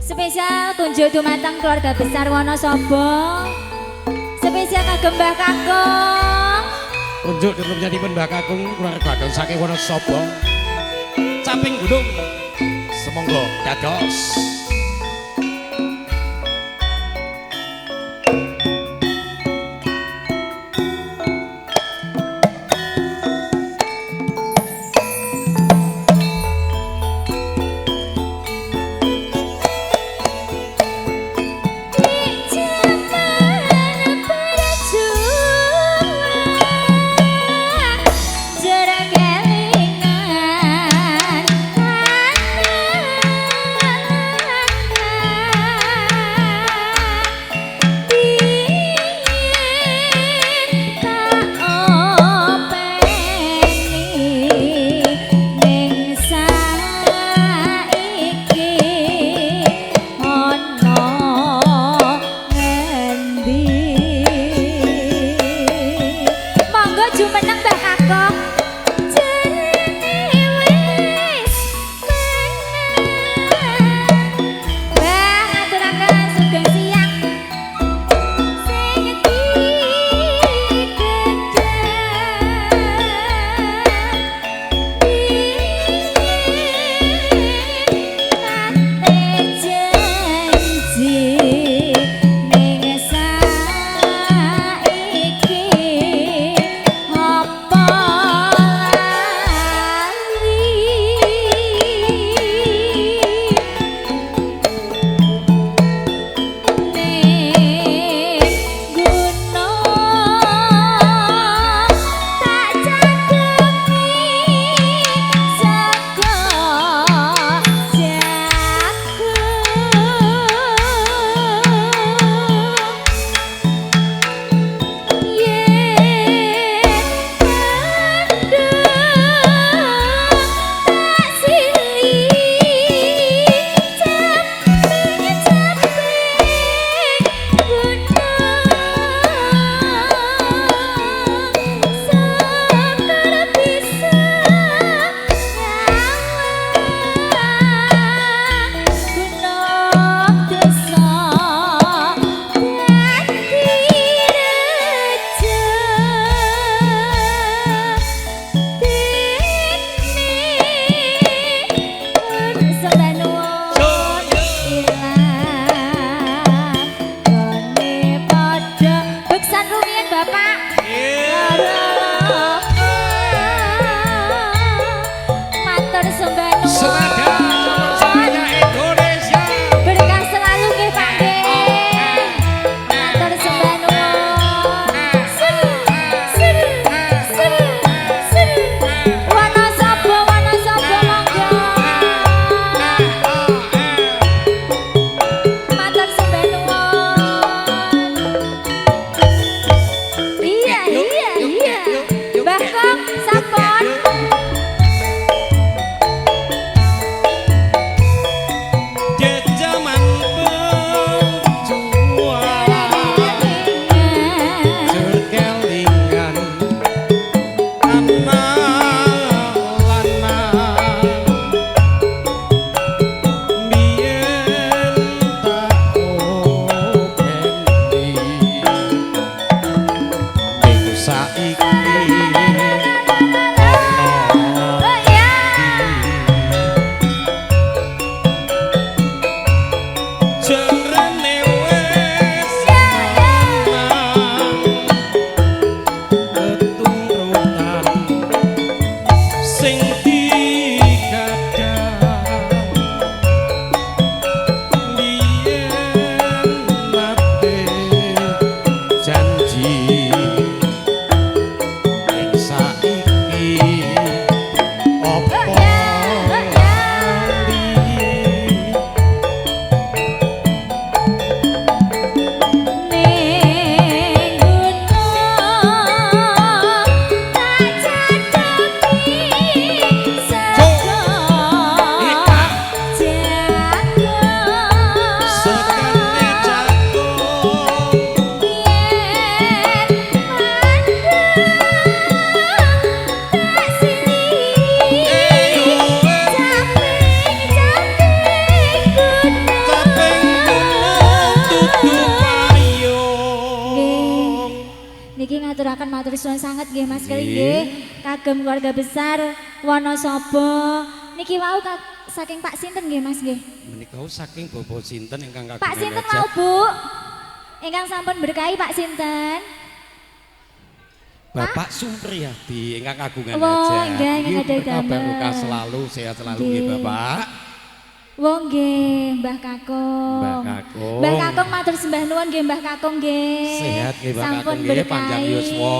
Spesial kunjuk dumateng keluarga besar Wonosobo. Spesial kagem Mbah Kakung. Kunjuk dipun Mbah Kakung keluarga ageng saking Wonosobo. Caping Gunung. Semonggo dados. Iya. Mbah Kong, sampun. Matur suwun sanget nggih Mas Keli nggih. Kagem keluarga besar Wonosobo. Niki wau saking Pak sinten nggih Mas nggih? Menika saking Bapak sinten ingkang kagungan Pak sinten wau Bu? Ingkang sampun berkahi Pak sinten? Bapak Supriyadi ingkang kagungan hajat. Nggih, berkah barokah selalu, sehat selalu nggih Bapak. Wong nggih, Mbah Kakung. Mbah Kakung. Mbah Kakung matur sembah nuwun nggih Mbah Kakung nggih. Sehat nggih Mbah Kakung nggih, panjang yuswa.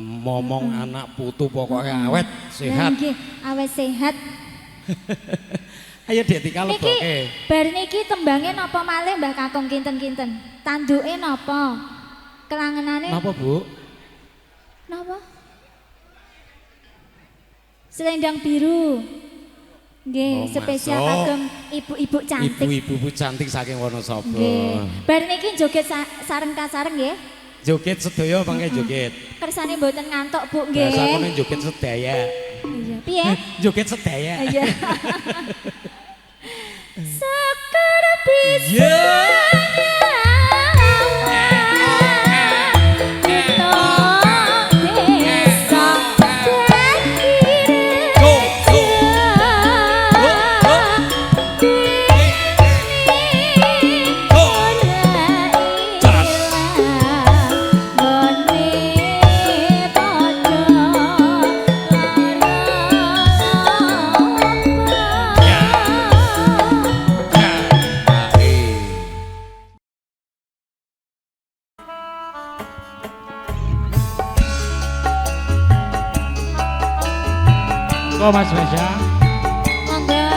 Momong anak putu pokoknya awet sehat. Nggih, awet sehat. Ayo Dek Tika leboke. Niki bar niki tembange napa malih Mbah Kakung kinten-kinten? Tanduke napa? Kelangenane napa Bu? Napa? Selendang biru. Nggih, oh, spesial kagem ibu-ibu cantik. Ibu-ibu cantik saking Wonosobo. Nggih. Bar niki joget sareng kasareng nggih. Joget sedaya mangke joget. Kersane mboten ngantuk Bu nggih. Bahasane joget sedaya. Iya, piye? Joget sedaya. Iya. Sekar bisa. Monggo Mas Reza. Monggo.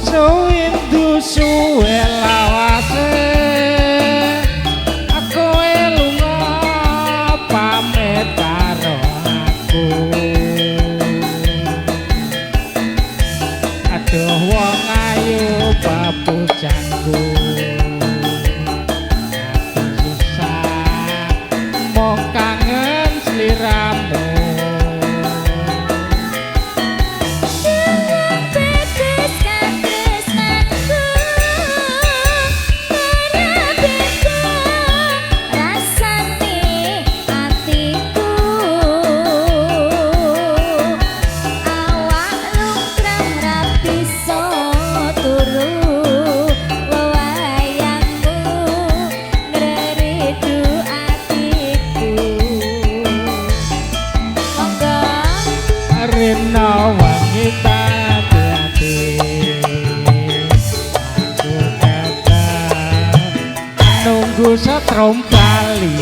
Suwindu suwe lawase kowe lunga pamit karo aku. Aduh wong ayu papujanku, aku susah mung kangen sliramu. Rina wangi ati aku tetep nunggu setrum kali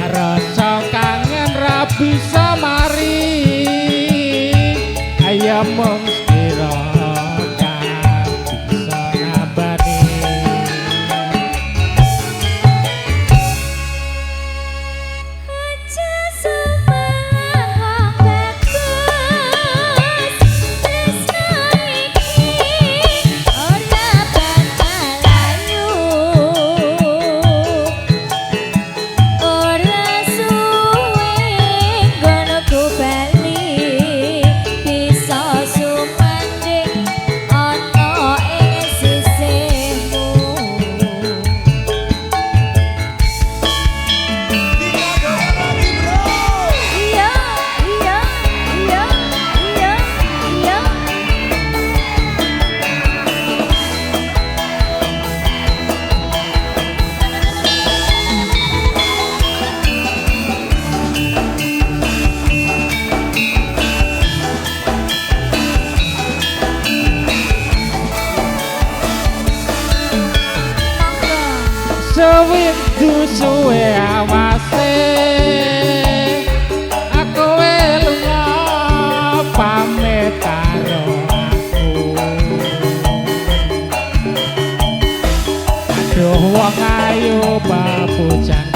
rasa kangen ra bisa mari ayo mung sira kang bisa nabani. Sewindu suwe awase aku lunga pamit karo aku. Aduh wong ayu papujanku.